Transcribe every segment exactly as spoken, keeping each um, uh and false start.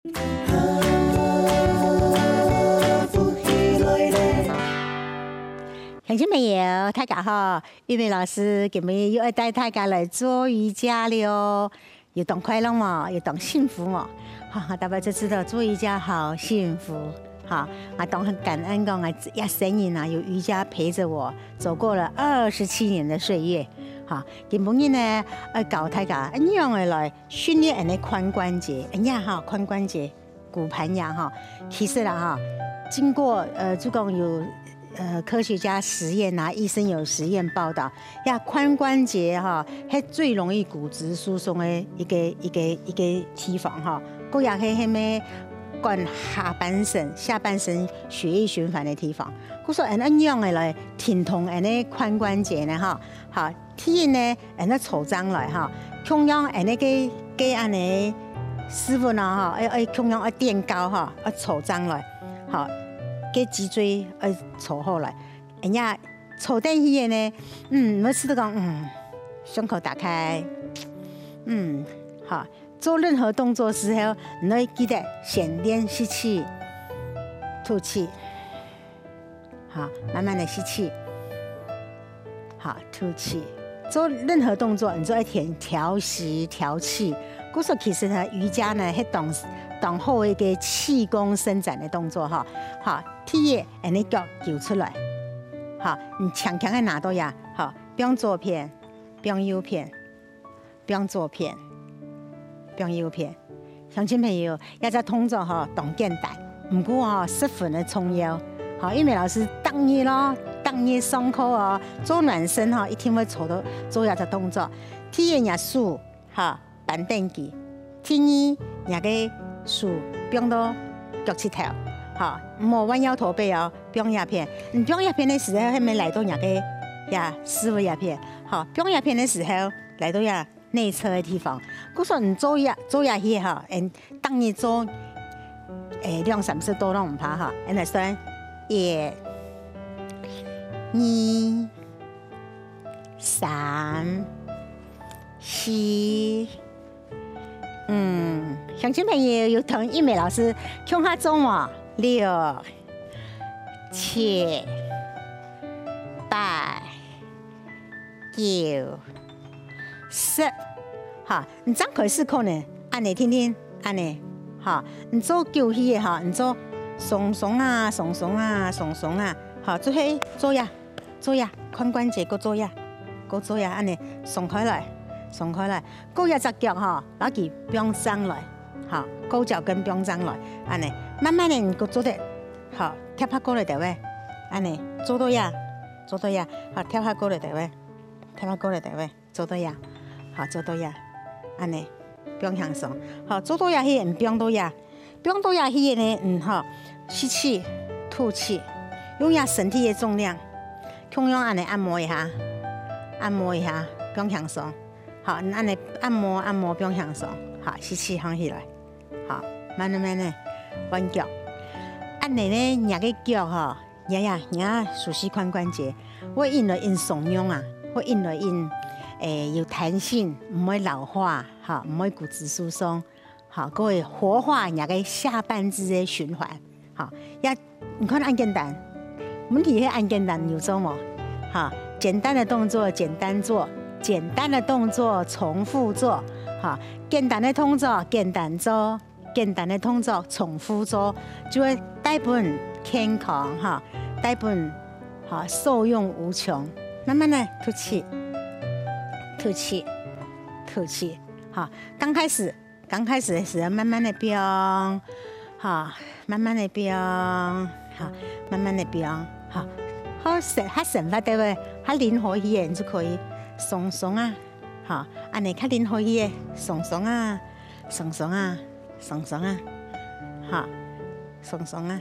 鄉親朋友，大家好！玉美老師今晡日又愛帶大家來做瑜伽了哦，有當快樂無？有當幸福無？哈，大家就知道做瑜伽好幸福。哈，𠊎當感恩講，𠊎這生人啊，有瑜伽陪著𠊎走過了二十七年的歲月。哈，今晡日呢，愛教大家仰般來訓練𠊎个髖關節，哎呀哈，髖關節。 骨盆呀哈。其實啦哈，經過呃，就講有呃科學家實驗啊，醫生有實驗報導，呀髖關節哈，係最容易骨質疏鬆个一個一個一個地方哈。過也係係咩管下半身、下半身血液循環个地方。故所恁恁樣个來停動恁个髖關節呢哈，好，第一呢， 恁呢坐正來哈，共樣恁呢个个恁呢屎朏啊哈，愛愛共樣愛墊高哈，愛坐正來，好，个脊椎愛坐好來。恁樣坐等去个呢，嗯，愛試著講，嗯，胸口打開，嗯，好，做任何動作時候，你愛記得先練吸氣、吐氣，好，慢慢的吸氣。 好，吐氣。做任何動作，你就愛調調息、調氣。故所其實呢，瑜伽呢，係當當好一個氣功伸展个動作哈。好，第一，恁呢腳跍出來。好，你輕輕个拿到呀，好，放左片，放右片，放左片，放右片。鄉親朋友， 這隻動作吼當簡單，毋過吼十分个重要。吼，玉美老師逐日咯，逐日上課哦，做暖身吼，一定會做到做這隻動作。第一，若手吼扳等佢；第二，若个手放到腳膝頭，吼，毋好彎腰駝背哦，放這片。你放這片个時候，還無來到若个這屎朏這片，吼，放這片个時候，來到這 內側个地方。故所你做這做這去吼，嗯，逐日做，欸，兩三十到攏毋怕吼。恁呢算，一、二、三、四，嗯，鄉親朋友有同玉美老師共下做無？六、七、八、 九、十，哈，你正開始可能恁呢定定，恁呢，哈，你做久去个哈，你做鬆鬆啊，鬆鬆啊，鬆鬆啊，哈，做下做呀，做呀，髖關節，過做呀，過做呀，恁呢，鬆開來，鬆開來，過這隻腳哈，摎佢放上來，哈，高腳跟放上來，恁呢，慢慢的你過做得，好，貼下過來，對不對？恁呢，做到呀，做到呀，好，貼下過來，對不對？ 頭下過來，對不對？做到這，好，做到這，恁呢，放輕鬆。好，做到這去，你放到這，放到這去呢，嗯，好，吸氣，吐氣，用這身體个重量，共樣恁呢按摩一下，按摩一下，放輕鬆。好，你恁呢按摩按摩，放輕鬆。好，吸氣，䟘起來。好，慢慢慢慢，換腳。恁呢呢，若个腳吼， 呀呀，若手膝髖關節，會緊來緊鬆軟啊，會緊來緊，欸，有彈性，毋會老化，哈，毋會骨質疏鬆，哈，過會活化若个下半肢个循環，哈，也你看恁簡單，問題係恁簡單，你有做無？哈，簡單的動作簡單做，簡單的動作重複做，哈，簡單的動作簡單做， 簡單个動作重複做，就會帶分健康哈，帶分哈受用無窮。慢慢來吐氣，吐氣，吐氣，哈。剛開始，剛開始个時候慢慢个放，哈，慢慢个放，哈，慢慢个放，哈。好，較順，較順發个，較靈活去个，你就可以鬆鬆啊，哈，恁呢較靈活去个，鬆鬆啊，鬆鬆啊。 鬆鬆啊，哈，鬆鬆啊。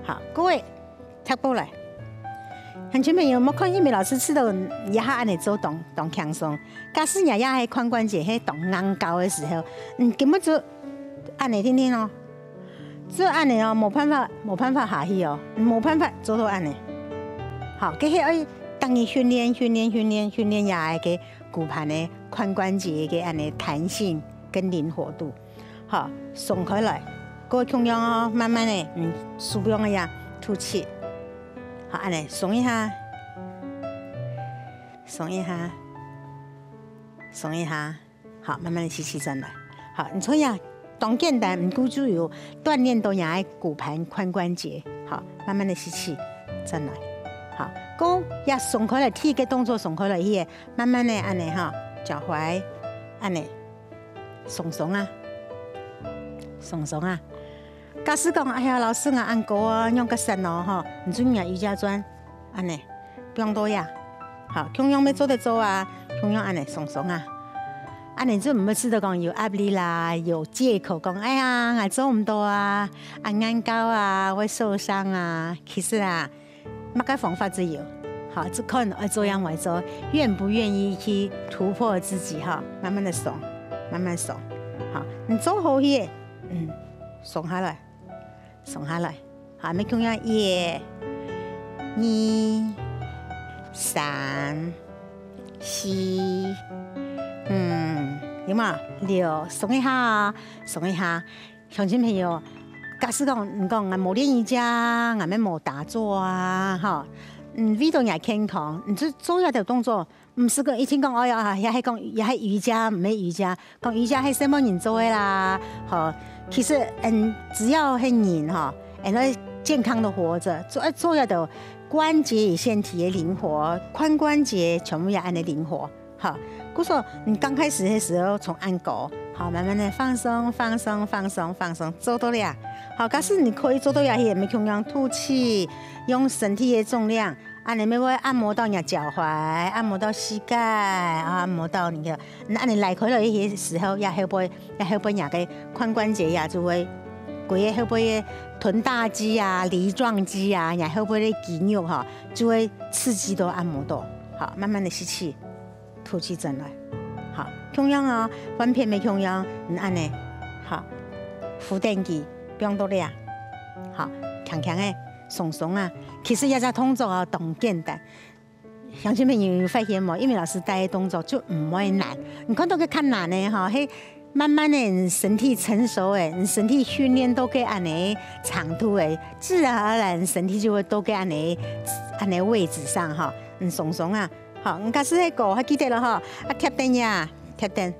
好，各位，貼過來。鄉親朋友，莫看玉美老師試著這下恁呢做當當輕鬆，假使若這个髖關節係當硬膠个時候，嗯，根本就恁呢定定哦，就恁呢哦，無辦法，無辦法下去哦，無辦法做到恁呢。好，這係愛逐日訓練、訓練、訓練、訓練這个骨盤个髖關節个恁呢彈性跟靈活度。好，鬆開來，過共樣哦，慢慢个，嗯，手放个呀，吐氣。好，恁呢，鬆一下，鬆一下，鬆一下。好，慢慢个吸氣轉來。好，你從呀，當簡單，毋過就有鍛鍊到你个骨盤、髖關節。好，慢慢个吸氣轉來。好，過也鬆開來，第一个動作鬆開來，去，慢慢个恁呢哈，腳踝，恁呢，鬆鬆啊，鬆鬆啊。假使講，哎呀，老師，𠊎恁高啊，仰結煞哦，吼，你就拿瑜伽磚，恁呢，放到呀。好，共樣乜做得做啊，共樣恁呢，鬆鬆啊。恁呢就毋會試著講有壓力啦，有藉口講，哎呀，𠊎做毋到啊，恁難搞啊，會受傷啊。其實啊，麼个方法都有，好，就看愛做仰會做，願不願意去突破自己哈，慢慢个鬆，慢慢鬆。好，你做好去，嗯，鬆下來，鬆下來。好，𠊎共樣一、二、三、四，嗯，有無？六，鬆一下，鬆一下。鄉親朋友，假使講，你講，𠊎無練瑜伽，𠊎乜無打坐啊，吼，嗯，為著若健康，你就做這兜動作，毋使講一定講，哎呀，也係講，也係瑜伽，毋係瑜伽，講瑜伽係細妹人做个啦，吼，其實，嗯，只要係人吼，恁樣健康个活著，做，做這兜關節與身體个靈活，髖關節全部也恁樣靈活。 好，故所你剛開始个時候從恁高，好，慢慢个放鬆，放鬆，放鬆，放鬆，做到了。好，假使你可以做到這去，乜共樣吐氣，用身體个重量，恁呢乜會按摩到若腳踝，按摩到膝蓋，啊，按摩到你个，恁呢拉開來个時候，這後背，這後背若个髖關節呀，就會，歸个後背个臀大肌啊、梨狀肌啊，若後背个肌肉吼，就會刺激到按摩到。好，慢慢个吸氣。 吐氣轉來。好，共樣哦，換片乜共樣，嗯，恁呢，好，扶等佢，放到這，好，輕輕个，鬆鬆啊。其實這隻動作哦，當簡單。鄉親朋友有發現無？因為老師帶个動作就毋會難。你看到个較難个吼，係慢慢个，你身體成熟个，你身體訓練到个恁呢長度个，自然而然身體就會到个恁呢，恁呢位置上吼，你鬆鬆啊。 好，你假使係高，還記得了吼，啊，貼等呀，貼等，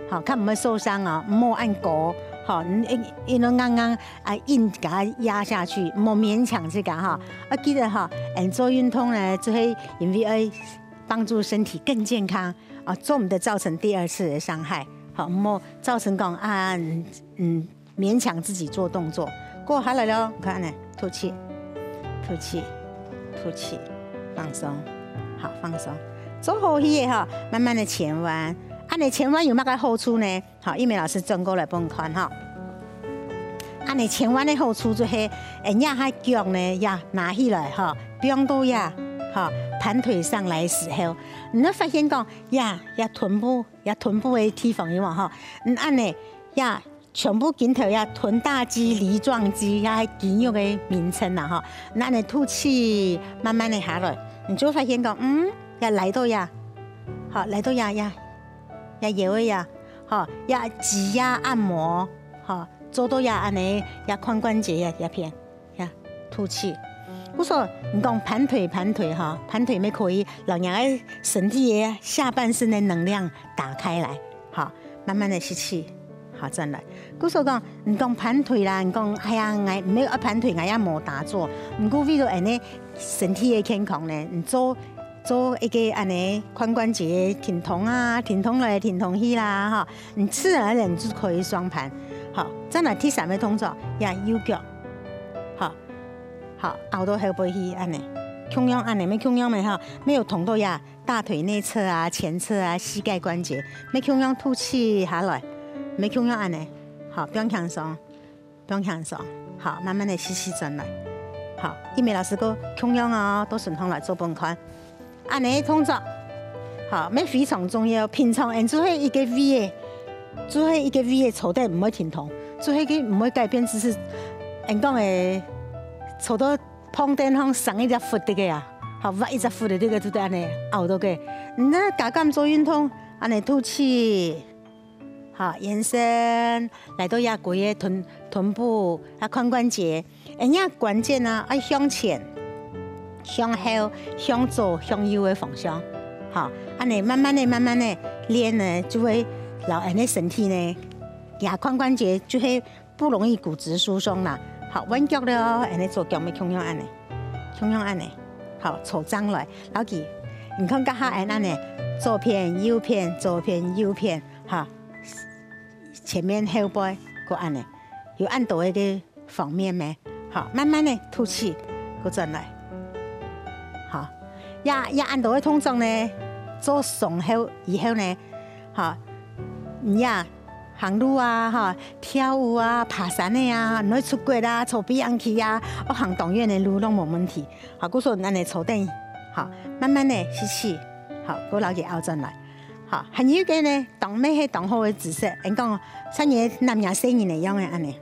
好，較毋會受傷哦，毋好恁高，好，你，你，你硬硬啊，硬給它壓下去，毋好勉強自家哈。啊，記得哈，嗯，做運動呢，就係因為愛幫助身體更健康，啊，做毋得造成第二次的傷害，好，毋好造成講啊，嗯，嗯， 勉強自己做動作。過下來了，你看呢，吐氣，吐氣，吐氣，放鬆，好，放鬆。做好去个哈，慢慢个前彎。恁呢前彎有麼个好處呢？好，玉美老師轉過來分你看哈。恁呢前彎个好處就係，哎，這下腳呢，也拿起來哈，放到這，哈，盤腿上來時候，你會發現講，呀，這臀部，這臀部个地方有無哈？嗯，恁呢，呀， 全部筋頭呀，臀大肌、梨狀肌呀，係肌肉个名稱啦吼。那你吐氣，慢慢个下來，你就發現講，嗯，也來到呀，好，來到呀呀，也腰个呀，好，呀肌呀按摩，好，做到呀恁呢，呀髖關節呀這片，呀吐氣。故所你講盤腿盤腿哈，盤腿乜可以，讓人个身體个下半身个能量打開來，好。 慢慢个吸氣，好，轉來。故所講，你講盤腿啦，你講，哎呀，𠊎毋愛盤腿，𠊎也無打坐。毋過為了恁呢身體个健康呢，你做，做一個恁呢髖關節个挺動啊，挺動來挺動去啦，哈，你自然而然就可以雙盤。好，再來第三個動作，呀，右腳，好，好，拗到後背去，恁呢，共樣恁呢，乜共樣个哈，乜有動到呀。 大腿內側啊、前側啊、膝蓋關節，乜共樣吐氣下來，乜共樣恁呢，好，放輕鬆，放輕鬆，好，慢慢个吸氣轉來，好，玉美老師過共樣哦，倒轉頭來做分你看，恁呢動作，好，乜非常重要，平常人就係一個位个，就係一個位个坐等毋會停動，就係佢毋會改變姿勢，人講个坐到 碰凳項生一隻窟个啊，好，挖一隻窟个，這個就係恁呢拗到个。你呢，加減做運動，恁呢吐氣，啊，延伸，來到這歸个臀，臀部，啊，髖關節，恁樣關節啊，愛向前、向後、向左、向右个方向。好，恁樣慢慢个、慢慢个練呢，就會摎恁樣身體呢，這髖關節就會不容易骨質疏鬆啦。好，彎腳了哦，恁樣左腳乜共樣恁樣，共樣恁樣。好，坐正來，摎佢，你看這下恁樣呢，左片、右片、左片、右片，哈。 前面後背，過恁樣，有恁多个方面咩？好，慢慢个吐氣，過轉來。好，也，也恁多个動作呢，做上後以後呢，好，你呀，行路啊，哈，跳舞啊，爬山个啊，你愛出國啊，坐飛行機啊，愛行當遠个路，攏無問題。好，故所恁樣坐等，好，慢慢个吸氣，好，過摎佢拗轉來。好，還有一個呢，當乜係當好个姿勢，𫣆講像若男人細人个樣个恁樣。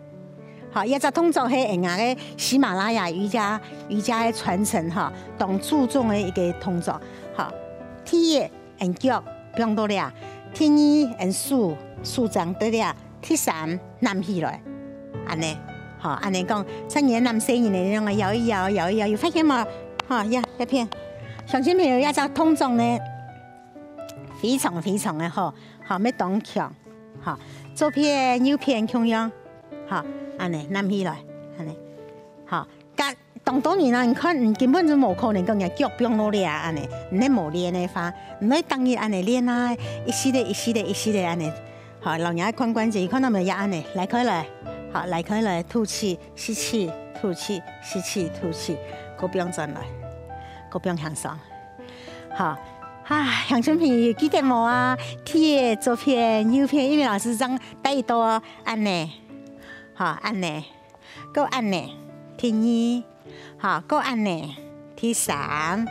好，這隻動作係𫣆个喜馬拉雅瑜伽，瑜伽个傳承哈，當注重个一個動作。好，第一，𫣆腳放到這，第二，𫣆手，手掌到這，第三，攬起來，恁樣。好，恁樣講，像若男細人个樣啊，搖一搖，搖一搖，有發現無？好，呀，這片，鄉親朋友，這隻動作呢， 非常非常个好，好，乜當強，好，左片右片共樣，好，恁樣攬起來，恁樣，好，該當多人啊，你看，你根本就無可能講若腳放落來啊，恁樣，你無練个話，你愛逐日恁樣練啊，一息仔一息仔一息仔恁樣，好，摎若髖關節，你看到無？也恁樣，拉開來，好，拉開來，吐氣，吸氣，吐氣，吸氣，吐氣，過放轉來，過放輕鬆。 好，啊，鄉親朋友，記得無啊？第一，左片、右片，因為老師正帶到恁樣，好，恁樣，過恁樣，第二，好，過恁樣，第三，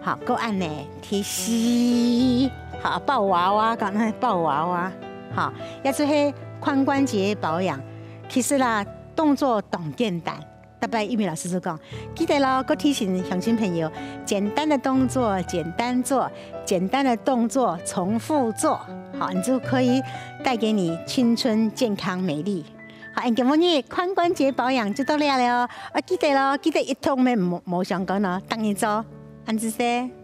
好，過恁樣，第四，好，抱娃娃，講个抱娃娃，好，這就係髖關節保養。其實啦，動作當簡單， 逐擺玉米老師就講，記得咯，過提醒鄉親朋友，簡單的動作簡單做，簡單的動作重複做，好，你就可以帶給你青春、健康、美麗。好，𫣆今晡日髖關節保養就到這了哦，啊，記得咯，記得一動乜無，無相干哦，逐日做，恁仔細。